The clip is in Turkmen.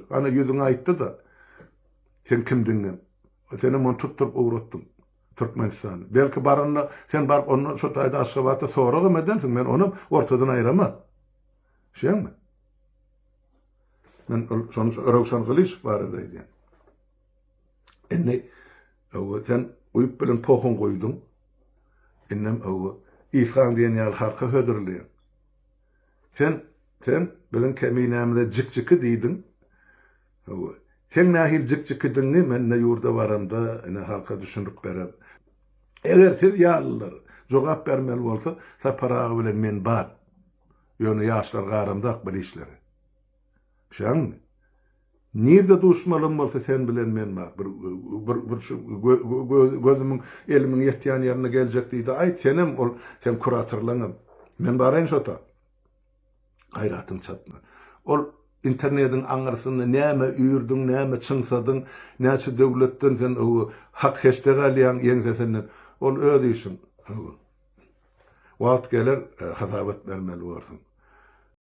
Uje. Ana ýüzüňe aýtdy-da. Sen kimdigiňem. Senem ony tutduryp ugratdyň. Türkmenistana. Belki baranda sen baryp ondan şo taýda Aşgabatda soragam edensiň. Men onam ortadan aýyramok. Düşýäňmi? Men ol şony Röwşen Gylyçow barada aýdýan. Indi öwü sen guýup bilen pohuň guýduň. Indem öwü Isgaň diýen ýaly halka hödürleýäň. Sen sen biziň keminämize jik-jiki diýdiň. Öwü seň nähili jik-jikidigiňi men ine ýurda baramda ine halka düşündirip bererin. Eger siz ýalylar jogap bermeli bolsa Sapar aga bilen men bar. Ýöne ýaşlar garamzak bir işleri. Düşäňmi? Nirde duşmalym bolsa sen bilen men bar. Bir bir bir şu gözümiň elimiň ýetýän ýerine geljek diýdi aýt senem ol seň kuratorlaňam. Men baraýyn şota. Gaýratyň çatma. Ol internediň aňyrsynda näme üýrdüň, näme çyňsadyň, näçe döwletden sen hak heşdek alýaň ýeňsesinden. Ol öz işiň. Wagt geler hasabat bermeli borsuň.